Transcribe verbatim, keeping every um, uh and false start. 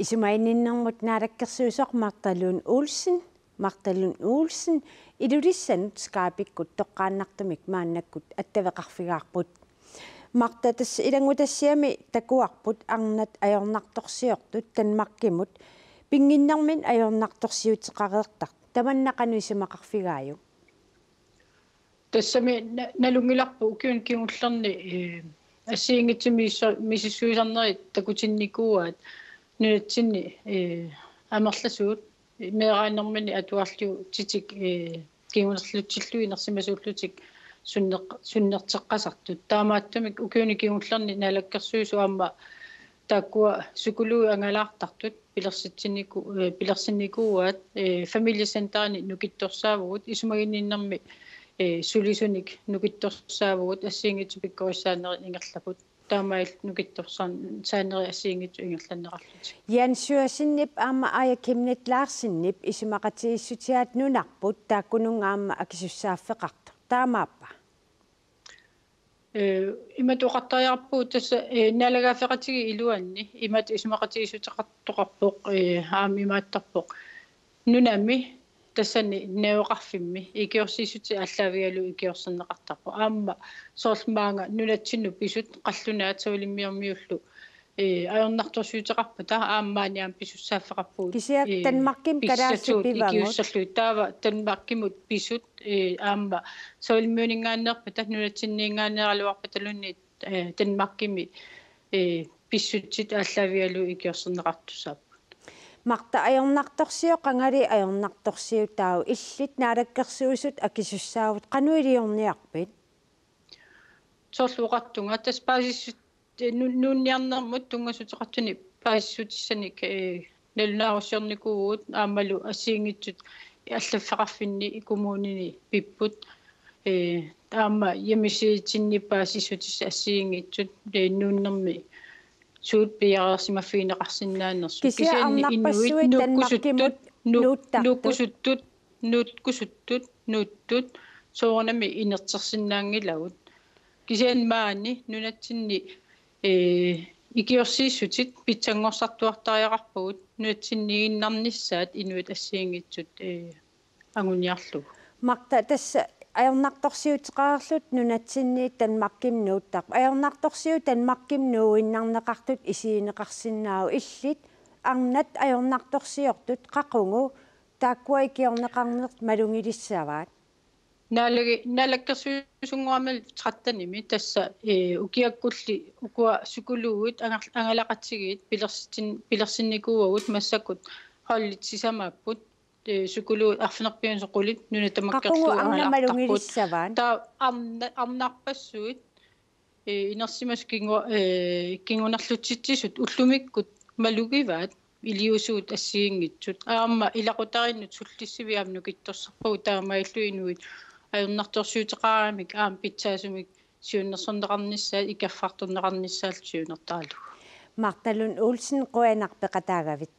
Isumaginninnermut naalakkersuisoq Martha Lund Olsen, Martha Lund Olsen, Ilulissanut Skypekkut toqqaannartumik maannakkut attaveqarfigaarput. Martha, tassa ilanngutassiami takuarput arnat ajornartorsiortut Danmarkimut pinnginnermini ajornartorsiuteqareertartut. Tamanna qanoq isumaqarfigaajuk? Tassami na-, nalunngilarput ukiuni kingullerni, eh, assigiinngitsut misissu-, misissuisarnerit takutinnikuuaat nunatsinni, eh, amerlasuut meeraanermini atuarliutitik, eh, kingunerlutillu inersimasuullutik sunneq-, sunnerteqqasartut. Taamaattumik ukiuni kingullerni naalakkersuisut aamma taakkua psykologit angalaartartut pilersitsinniku-, eh, pilersinnikuuaat, eh, familiecenterini nukittorsaavugut, isumaginninnermi, eh, sulisunik nukittorsaavugut, assigiinngitsut pikkorissaanerit ingerlaput. Taamaalillutik nukittorsaan-, saanerit assigiinngitsut ingerlanneqarlutik. Jens Jørgensenip aamma Aaja Chemnitz Larsenip isumaqatigiissutigaat nunarput taakkununnga aamma akisussaaffeqartoq. Taamaappa? Eh, imatut oqartariaqarpugut tassa, eh, naalagaaffeqatigiit iluanni, imatut isumaqatigiissuteqartoqarpoq, eh, aamma imaattarpoq. Nunami tassani najugaqarfimmi ikiorsiissutit aallaavigalugu ikiorserneqartarpoq. Aamma soorlu maanga nunatsinnut pisut qallunaat Savalimmiormiullu, eh, ajornartorsiuteqarpata aamma maani aamma pisussaaffeqarpugut. Kisianni, eh, Danmarkimi kalaallit pissutsit pivagut. Ikiussallugit taava Danmarkimut pisut, eh, aamma Savalimmiuninngaanneerpata nunatsinninngaanneeraluarpataluunniit, eh, Danmarkimi, eh, pissutsit aallaavigalugu ikiorserneqartussaapput. Martha, ajornartorsioq qangali ajornartorsiutaavoq, illit naalakkersuisut akisussaavutit, qanoq iliorniarpit? Soorlu oqartunga, tassa paasissut-, nu-, nuunniarnermut tunngassuteqartunik paasissutissanik, eh, nalunaarusiornikuuvugut aammalu assigiinngitsut allaffeqarfinni kommunini pipput. Eh, aamma hjemmesidetsinni paasissutissat assigiinngitsut, eh, nuunnermi suut piareersimaffigineqarsinnaanersut. Kisianni kisianni inuit arnarpassuit nuukkusuttut, Danmarkimut nuuk-, nuuttartut. Nuukkusuttut, nuukkusuttut, nuuttut, soorunami inertersinnaanngilagut. Kisianni maani nunatsinni, eh, ikiorsiissutit pitsanngorsartuartariaqarpagut, nunatsinniiginnarnissaat inuit assigiinngitsut, eh, anguniarlugu. Martha, tassa ajornartorsiuteqareerlutit nunatsinniit Danmarkimut nuuttarput. Ajornartorsiut Danmarkimut nuuinnarneqartut isigineqarsinnaavoq, illit arnat ajornartorsiortut qaqugu taakkua ikiorneqarneq malugilissavaat? Naalagi-, naalakkersuisunnguamillu trettenimi tassa, eh, ukiakkulli ukua psykologit angal-, angalaqatigiit pilersitsin-, pilersinnikuuagut massakkut holdit sisamaapput, eh, psykologit arfineq-pingasut qulit nunat tamakkerlugu angalaartarput. Qaqugu arnat malugilissavaat? Taava arna-, arnarpassuit, eh, inersimasut kingu-, eh, kingunerlutitsisut ullumikkut malugivaat iliuusugut assigiinngitsut. Aamma ilaqutariinnut sullissivik aamma nukittorsarpagut taamaalilluni inuit ajornartorsiuteqaramik aamma pitsaasumik siunnersorneqarnissaat ikiorfartorneqarnissaallu siunertaralugu. Martha Lund Olsen, qujanaq peqataagavit.